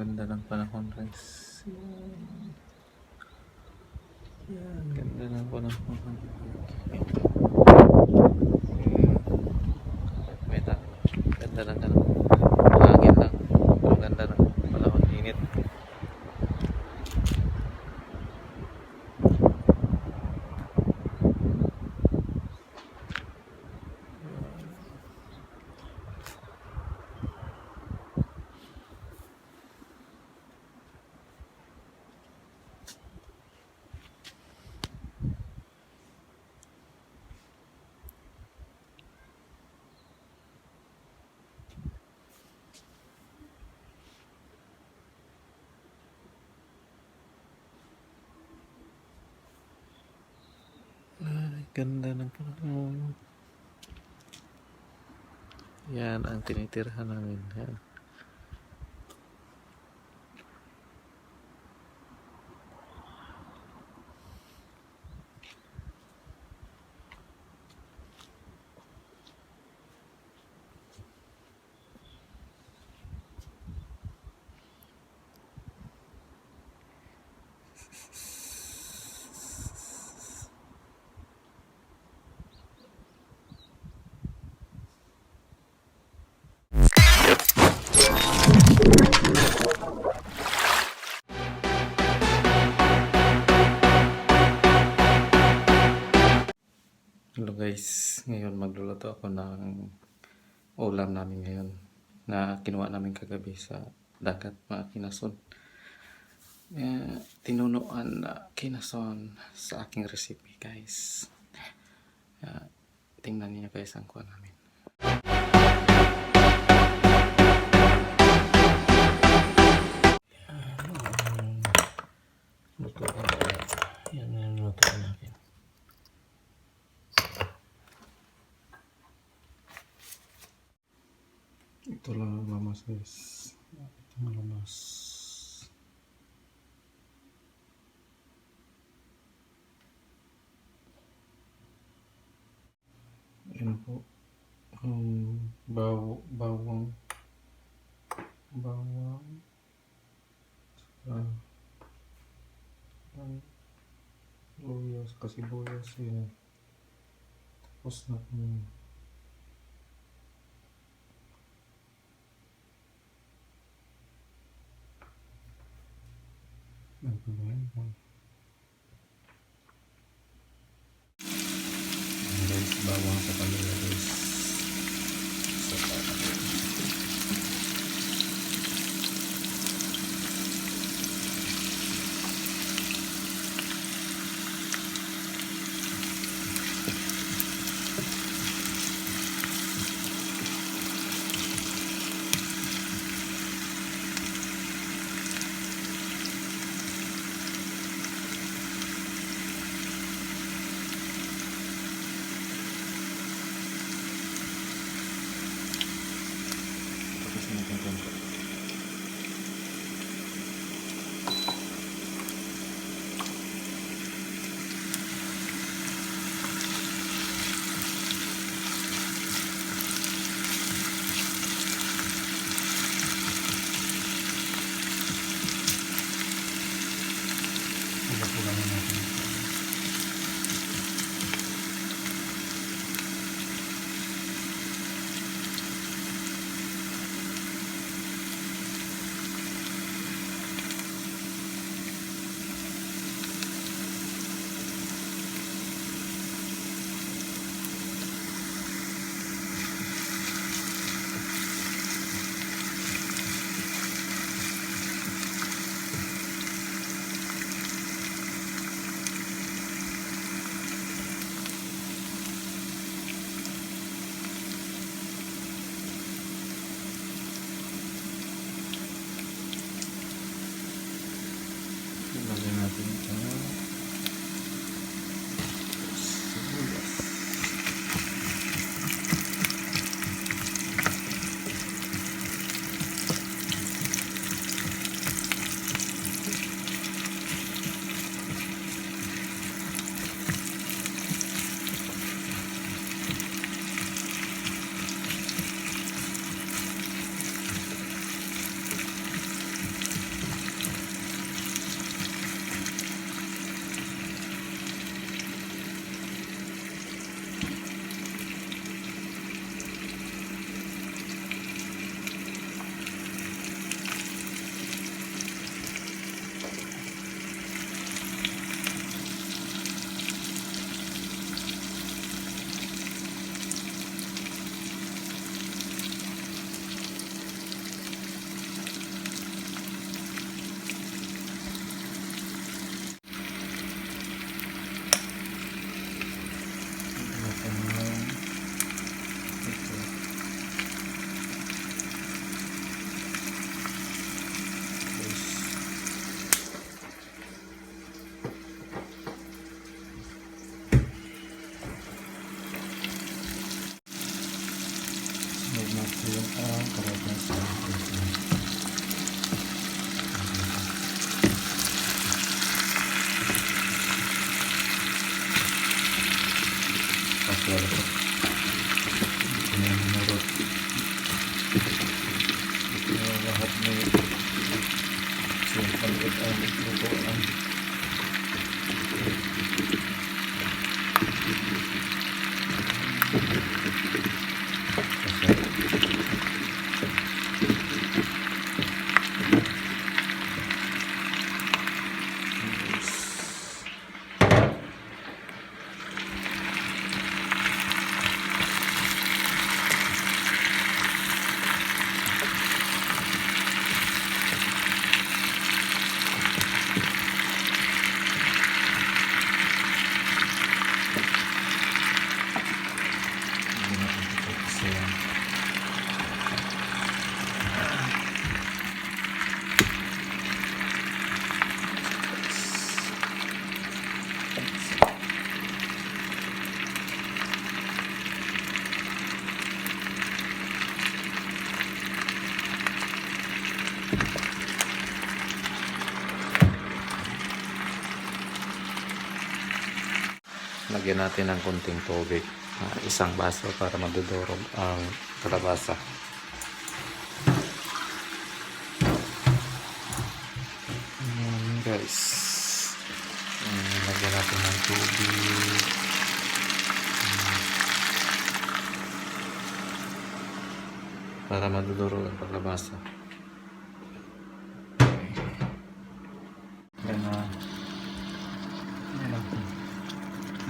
ganda ng panahon guys. Yan, ganda ng panahon. Wait lang. Ganda ng panahon. Hangin lang. Ang ganda ng panahon. Init. Ay, ganda ng panahon. Yan ang tinitirhan namin. Yan. Hello guys, ngayon magluluto ako ng ulam namin ngayon na kinuha namin kagabi sa dagat, mga kinason. Tinunuan na kinason sa aking recipe guys. Tingnan niyo guys ang kuha namin. Yan ang luto namin. Ito lang ang lamas guys. Ito ang lamas. Yan po ang bawang luyas, kasibuyas yan. Tapos na guys, bawang sa kanila guys. natin ang kalabasa. Paswala ko. Pinamurot. Ito lahat may simpan at ang lutuan. Lagyan natin ng kunting tubig, isang baso para madudurog ang kalabasa. Ayan guys, lagyan natin ng tubig. Para madudurog ang kalabasa. Yan na.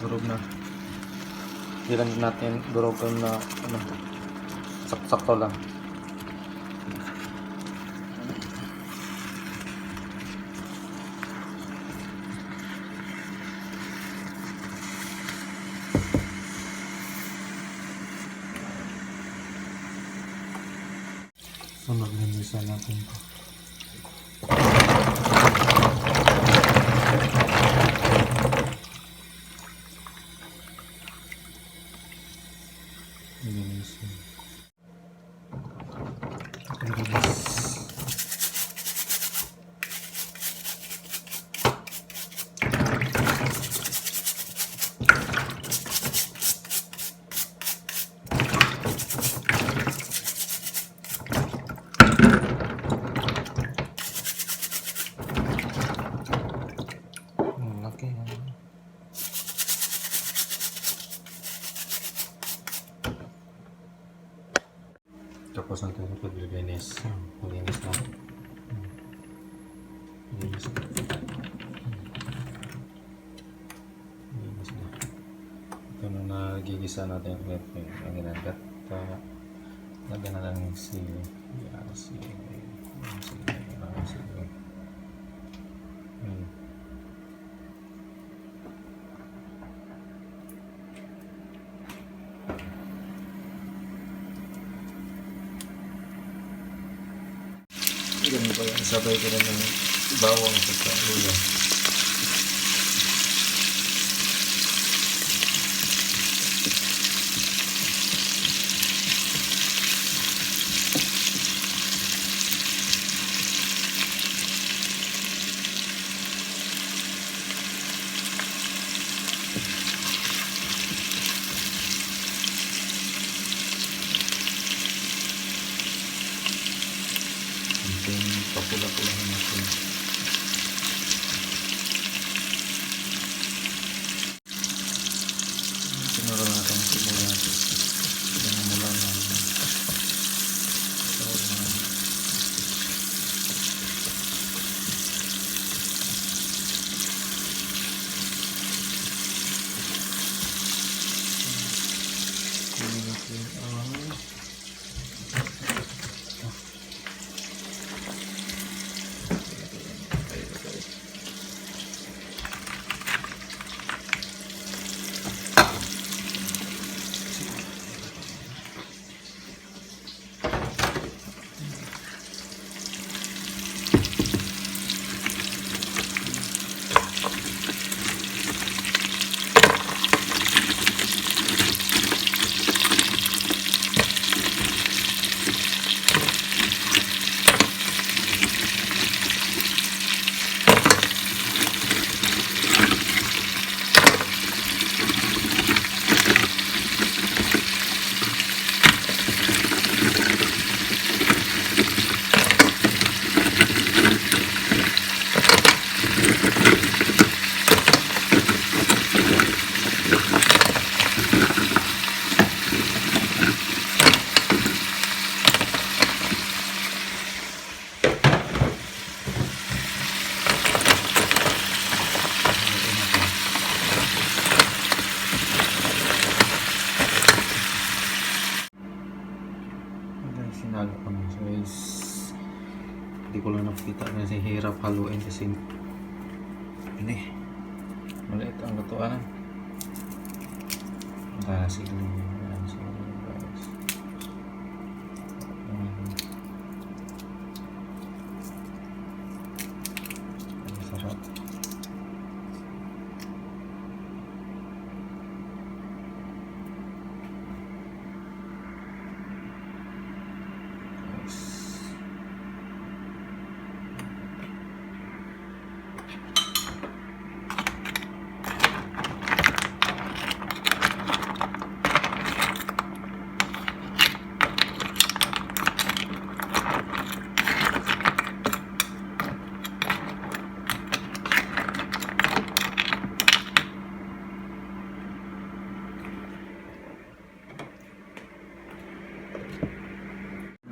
Durog na. Hindi lang natin durogan na sakto lang. So maglinisan natin ito. Tapos ang ito paglilinis. Malinis na. Malinis na. Malinis na. Ito na nagigisa natin ang ginagat. Lagyan na lang yung sili. Sili. Ganun pa yan. Sabay ko na ng bawang sa luya. Papula-pulahin natin. Sinuro natin ang sibuyas. Pinamula natin. hinalo ko na. So guys, hindi ko lang nakita kasi hirap haluin kasi ini maliit ang lutuan. Sige. Ayan, so guys. Ang sarap.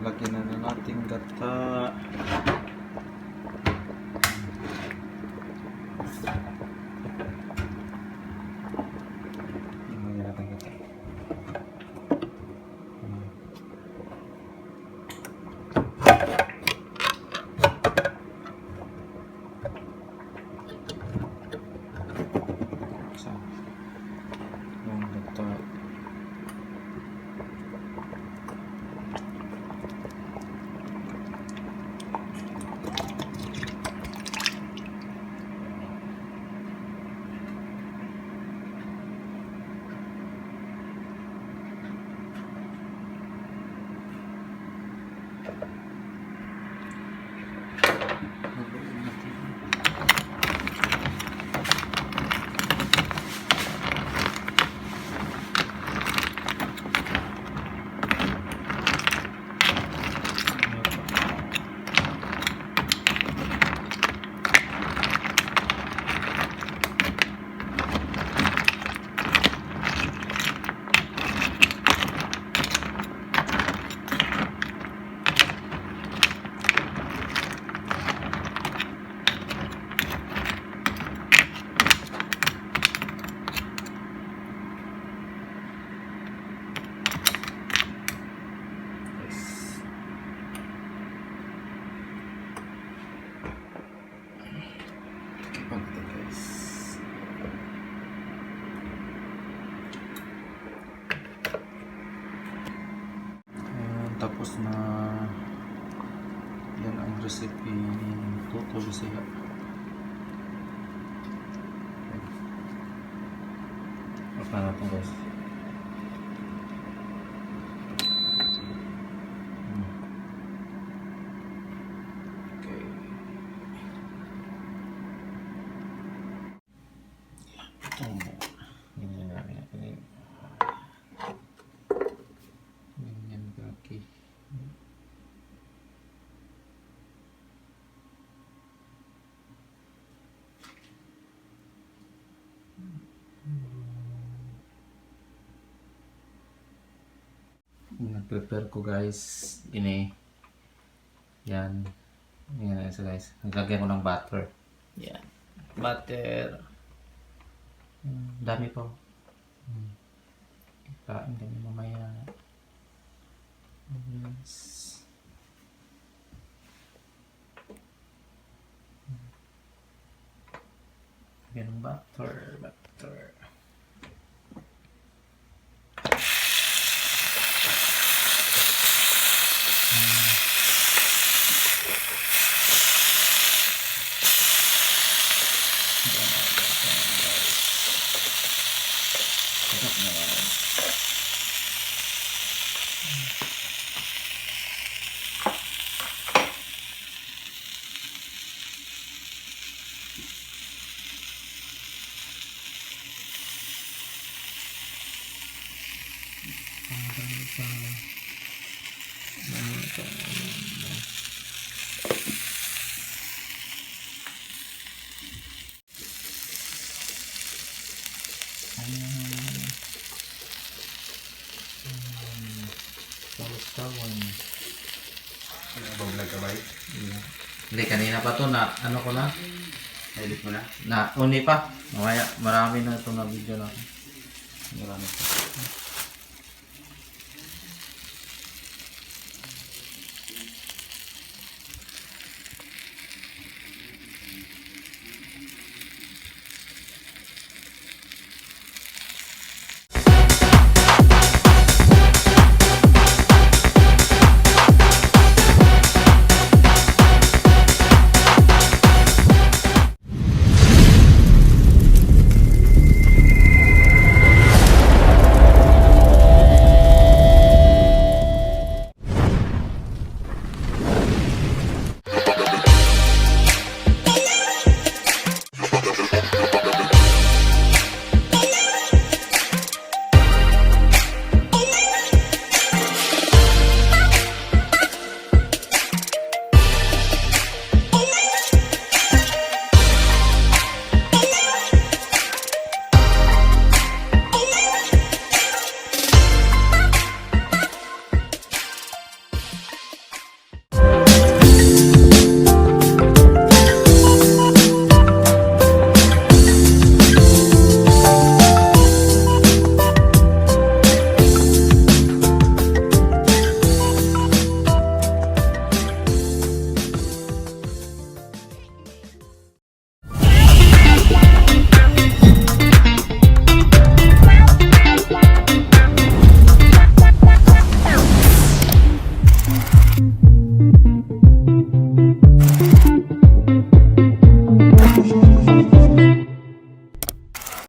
Lagyan na natin gata. Lagyan natin gata. So, yung gata. Tapos na yan ang recipe ng Toto Lucia. Apa natin guys? Okay. Ganyan namin natin. Ganyan kaki. Nag-prepare ko guys ini yan so guys, naglagyan ko ng butter yan, butter dami po kain kami mamaya yes. Lagyan ng butter Vlog ka ba? Hindi, kanina pa to na ano ko na Edit mo na? uni pa mamaya marami na ito na video na marami pa